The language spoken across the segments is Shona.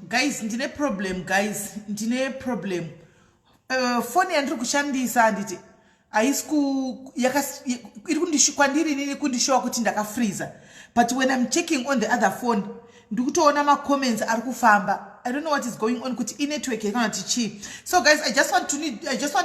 Guys, ndine problem. Guys, ndine problem. Foni yandiri kushandisa, handiti, haisi ku iri kwandiri inini kundishowa kuti ndakafreeza, but when I'm checking on the other phone, ndikutoona macomments ari kufamba. I don't know what is going on, kuti inetwork kana kuti chii. So guys, I just want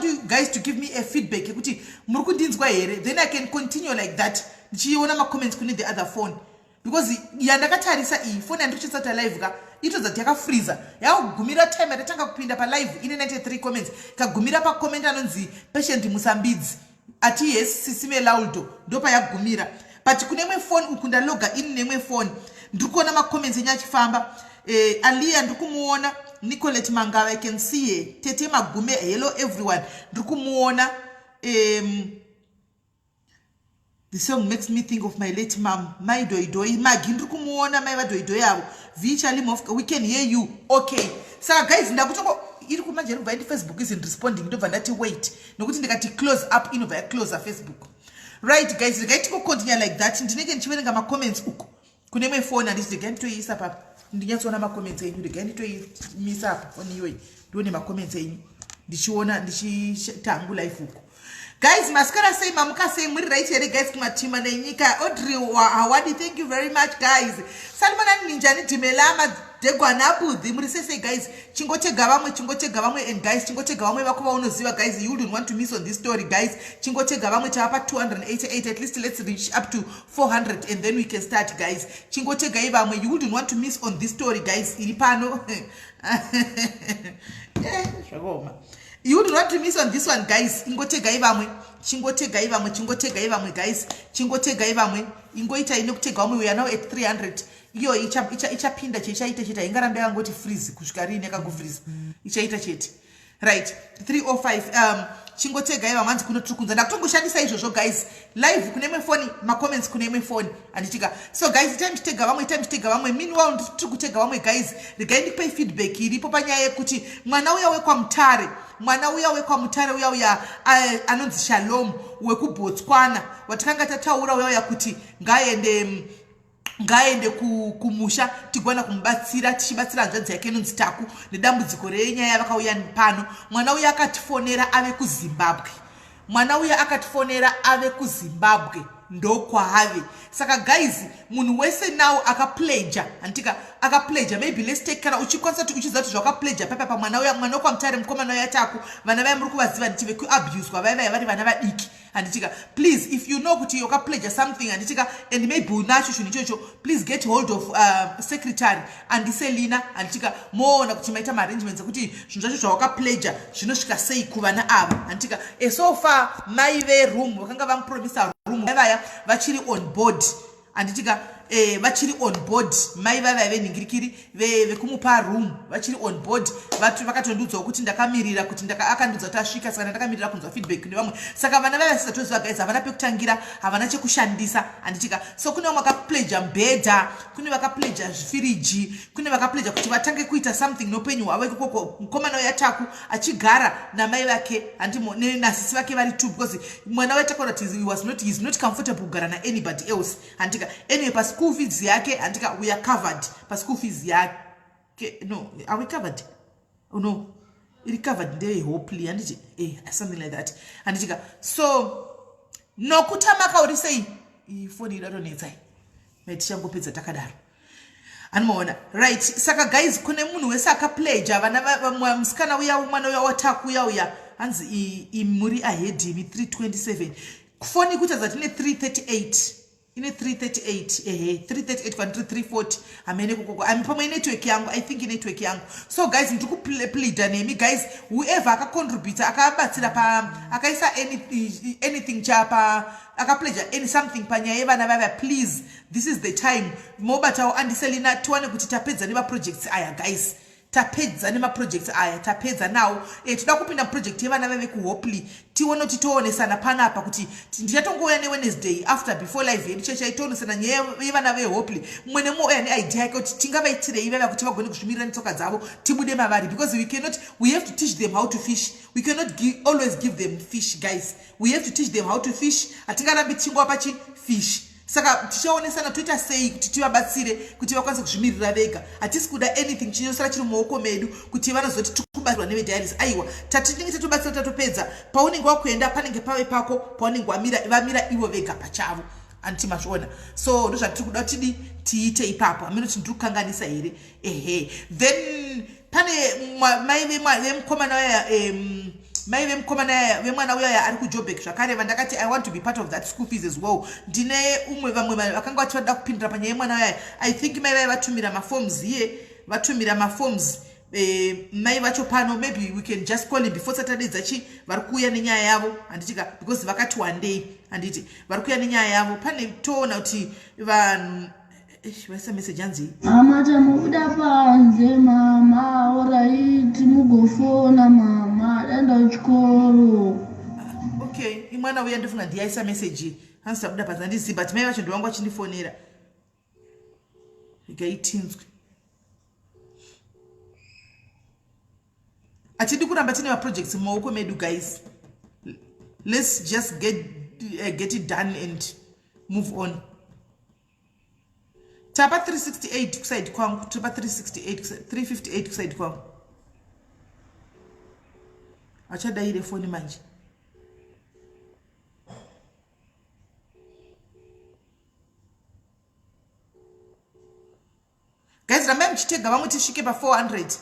you guys to give me a feedback yekuti muri kundinzwa here, then I can continue like that ndichiona macomments kune the other phone, because yandakatarisa iyi foni yandiri kuchisata live ka itodza kuti yakafreeza. Yakugumira time yatatanga kupinda palive, ine 93 comments, ikagumira pacomment anonzi Patient Musambidzi ati, "Yes, sisime laudo." Ndopayagumira. But kune imwe foni uku, ndaloga ini neimwe foni, ndiri kuona macomments enyu achifamba. Alia ndiri kumuona, Nicolet Mangava, I can see her, Tete Magume, hello everyone, ndiri kumuona. The song makes me think of my late mom, Mai Doidoi. Magi ndiri kumuona, mai vaDoidoi avo. Vichalimov, we can hear you. Okay, saka guys, ndakutongo iri kumanje iri kubva indi Facebook isn't responding. Ndobva ndati wait, nokuti ndikati close up inobva yaclosa Facebook. Right guys, regai tingocontinue like that. Ndinenge ndichiverenga macomments uku kune imwe foni, handiti? Regai nditoiisa papa ndinyatsoona macomments enyu. Regai nditoimisa apa foni iyoyi, ndione macomments enyu ndichiona ndichitangu live uku. Guys, masikara sei? Mamuka sei? Muri right here guys, kumatima nenyika? Audrey Hawadi, thank you very much guys. Salimonani, ninjani? Dhimelama dhegwanabudhi, muri sei guys? Chingotega vamwe, chingotega vamwe. And guys, chingotega vamwe vako vaunoziva. Guys, you wouldn't want to miss on this story. Guys, chingotega vamwe. Tava pa288. At least let's reach up to 400 and then we can start. Guys, chingotegai vamwe. You wouldn't want to miss on this story guys, iri pano. Zvakaoma. You wouldn't want to miss on this one guys. Ingotegai vamwe, chingotegai vamwe, chingotegai vamwe guys, chingotegai vamwe. Ingoitai nekutega vamwe. We are now at 300. Iyo ichapinda cheichaita chete, haingarambi yakangoti freeze kusvika riini. Yakangofreeze, ichaita chete. Right, 305. Chingotegai vamwe. Hanzi kuno tiri kunza. Ndakutongoshandisa izvozvo guys, live kune imwe foni, macomments kune imwe foni, handitika? So guys, itai muchitega vamwe, itai muchitega vamwe. Meanwhile tiri kutega vamwe guys, regai ndikupei feedback iripo panyaya yekuti mwana uya wekwaMutare, mwana uya wekwaMutare uya uya anonzi Shalom wekuBotswana watakanga tataura uya uya kuti ngaende kumusha tigwana kumubatsira, tichibatsira hanzvadzi yake inonzi Taku nedambudziko renyaya yavakauya pano. Mwana uya akatifonera ave kuZimbabwe. Mwana uya akatifonera ave kuZimbabwe, ndokwaave. Saka guys, munhu wese now akapledja, handitika? Akapledja, maybe let's take, kana uchikwanisa kuti uchiziva kuti zvakapledja papa pamwana uya, mwana wekwaMutare, mukomana uya Taku. Vana vaya muri kuvaziva, nditi vekuabuswa vaya vaya vari vana vadiki, handitika? Please, if you know kuti wakapledja something, handitika, and maybe unacho chinhu ichocho, please get hold of secretary andiselina, handitika? Moona kuti maita maarrangements ekuti zvinhu zvacho zvawakapledja zvinosvika sei kuvana ava, handitika? So far mai veroom vakanga vamupromisa room vaya vachiri on board, handitika? Vachiri on board. Mai vaiva venhingirikiri vekumupa room vachiri on board. Vakatondiudzawo kuti ndakamirira kuti akandiudza kuti asvika, saka ndakamirira kunzwa feedback nevamwe. Saka vana vaiva sisatoziva guys, havana pekutangira, havana chekushandisa, handitika? So kune vamwe vakapledja mubhedha, kune vakapledja zvifiriji, kune vakapledja kuti vatange kuita something noupenyu hwavo ikokoko. Mukomana uyaTaku achigara namai vake, handimo, nasisi vake vari two, because mwana waitaura kuti he is not comfortable kugara naanybody else, handika? Anyway, paschool fees yake, handika, we are covered paschool fees yake. No, are we covered? Oh, no, iri covered ndeyehopely, handiti? Something like that, handitika? So nokutamaka uri sei? Ifoni inotonetsai maitichangopedza takadaro, anomaona. Right, saka guys, kune munhu wese akapledja vana, musikana uya, mwana uya waTaku uya uya, hanzi imuri ahead imi. 327 foni kutaridza tine 338, ine 338, ehe, 338 kana 340, hamene kokoko ami pamwe inetwork yangu. I think inetwork yangu. So guys, ndiri kupleada nemi guys, whoever akacontributa, akabatsira pa, akaisa anything chapa, akapledja any something panyaya yevana vava, please, this is the time. Mobatawo andiselina, tiwane kuti tapedza nemaprojects aya guys. Tapedza nemaprojects aya, tapedza nawo. Toda kupinda muproject yevana vave kuHopley, tione kuti toonesana panapa kuti ndichatongouya neWednesday after, before live yedu chachai, toonesana nyaya yevana veHopley. Mumwe nemumwe uya neidea yake kuti tingavaitirei vava kuti vagone kuzvimirira netsoka dzavo, tibude mavari, because we cannot, we have to teach them how to fish. We cannot always give them fish guys. We have to teach them how to fish. Hatingarambi tichingova pachi fish. Saka tichaonesana toita sei kuti tivabatsire kuti vakwanise kuzvimirira vega. Hatisi kuda anything chinosara chiri mumaoko medu kuti vanozoti tiri kubatsirwa nevediaries. Aiwa, tatinenge tatobatsira tatopedza. Paunenge wakuenda panenge pave pako, paunenge wamira vamira ivo vega pachavo. Anti mazviona? So ndozvatiri kuda tidi tiite ipapo. Hameno kuti ndiri kukanganisa here? Ehe. Then pane mai vemukomana uya mai vemukomana vemwana uya ari kuJoburg zvakare vandakati I want to be part of that school fees as well. Ndine umwe vamwe vakanga vati vada kupindura panyaya yemwana uya. I think mai vaya vatumira maforms here, vatumira maforms mai vacho pano. Maybe we can just call him before Saturday dzachi vari kuuya nenyaya yavo, handiti ka? Because vakati one day, handiti, vari kuuya nenyaya yavo. Pane toona kuti vanhu vaisa message hanzi mama tamubuda panze mama, alright mugofona mama, daenda kuchikoro. Okay, imwana uya ndofunga ndiyaisa message hanzi tabuda panze, handizivi, but mai vacho ndovangu vachindifonera. Regai tinzwe. Hatidi kuramba tine maprojects mumaoko medu guys. Let's just get it done and move on. Tapa 368 kuside kwangu, tiri pa 368, 358 kuside kwangu. Achadaire foni manje. Guys, rambai muchitega vamwe tisvike pa 400.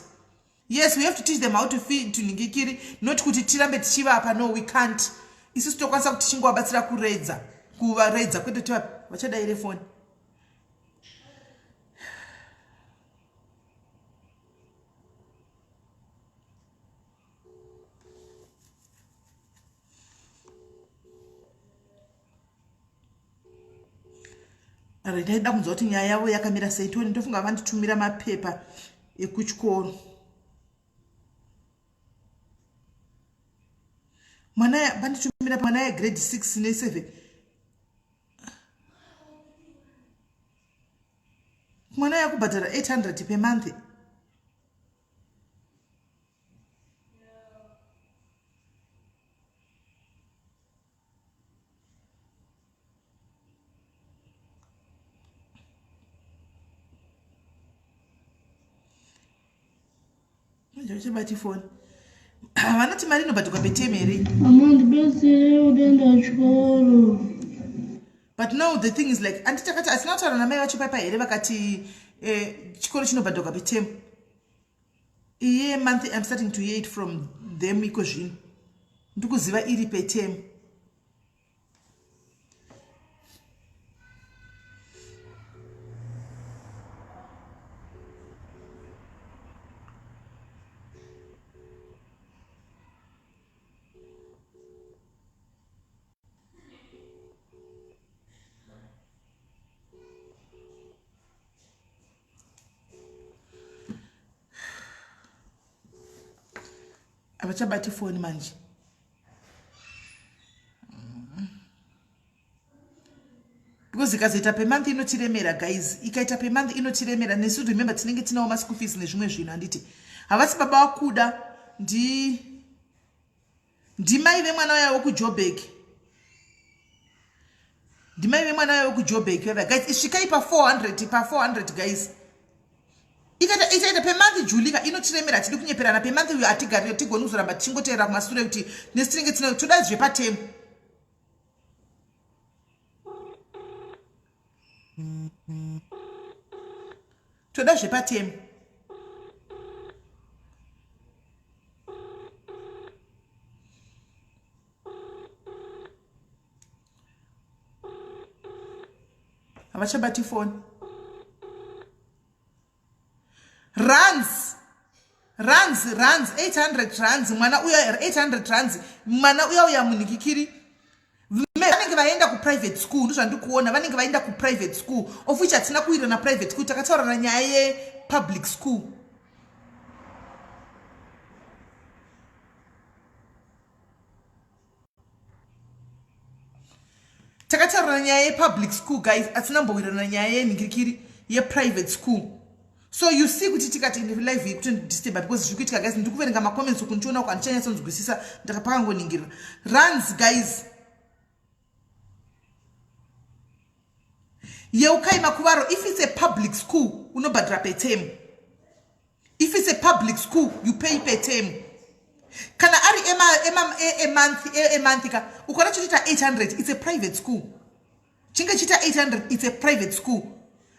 Yes, we have to teach them how to feed to ningikiri, not kuti tirambe tichivapa. No, we can't. Isusu tokwanisa kuti tichingovabatsira kuredza, kuvaredza kwete kuti vachadaire foni. Ndaida kunzwa kuti nyaya yavo yakamira sei. Tione, ndofunga vanditumira mapepa ekuchikoro. Mwana vanditumira mwana yegrade 6 ne7. Mwana yakubhadhara 800 per month. Manje vachabati foni. Vanoti mari inobhadhikwa petemu here? Mama ndibetsere kuenda chikoro. But now the thing is like, anti takati asina kutaura namai vacho paipa here, vakati chikoro chinobhadhikwa petemu. Iye month I'm starting to hear it from them iko zvino. Ndikuziva iri petemu. Havachabati foni manje. Because ikazoita pemonth inotiremera guys, ikaita pemonth inotiremera nesu. Remember tinenge tinawo maschool fees nezvimwe zvinhu, handiti? Havasi baba wakuda, ndi ndimai vemwana uya wekuJoburg, ndimai vemwana uya wekuJoburg vava. Guys, isvikai pa400, pa400 guys. Ikaita itaita pemonth Julika inotiremera, hatidi kunyeperana. Pemonth uyo hatigari, tigoni kuzoramba tichingoteerera kumasure kuti nesu tinenge tina toda zvepatemu. Toda zvepatemu. Havachabati foni. Runs, runs, runs, 800 runs mwana uya, 800 runs mwana uya uya munhikikiri. Vanenge vaenda kuprivate school, ndozvandiri kuona, vanenge vaenda kuprivate school, of which hatina kuwirirana private school, takataurana nyaya yepublic school. Takataurana nyaya yepublic school guys, hatina mbowirirana nyaya yenhingirikiri yeprivate school. So you see kuti tikati live iyi kutondisturba because zviri kuitika guys, ndiri kuverenga macomments uku ndichiona uku handichanyatsonzwisisa, ndakapakangoningirira runs guys. Yeukai Makuvaro, if it's a public school unobhadhara per term. If it's a public school you pay per term. Kana ari emonth emonth ka ukaona chitoita 800, it's a private school. Chinge chiita 800, it's a private school.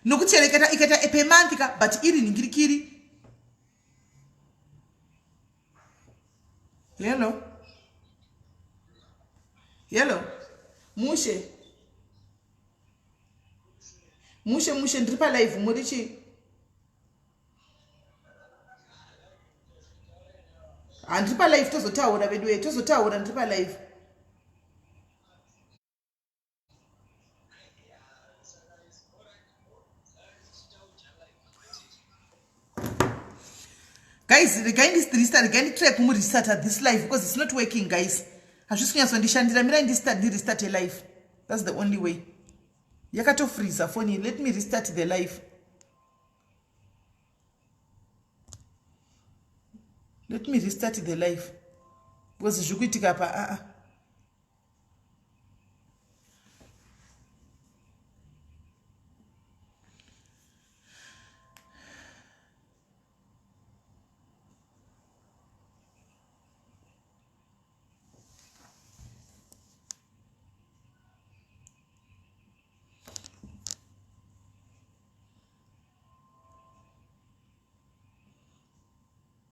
Nokuti chero ikaita per month ka, but iri ningirikiri. Hello, hello, mushe mushe mushe, ndiri palive, muri chii? Handiri palive, tozotaura veduwe, tozotaura, ndiri palive. Guys, regai ndisirista, regai nditry kumurestarta this life because it's not working, guys. Hazvisi kunyatsondishandira. Mirai ndirestarte life, that's the only way. Yakatofreeza foni. Let me restart the life, let me restart the life because zviri kuitika pa aa.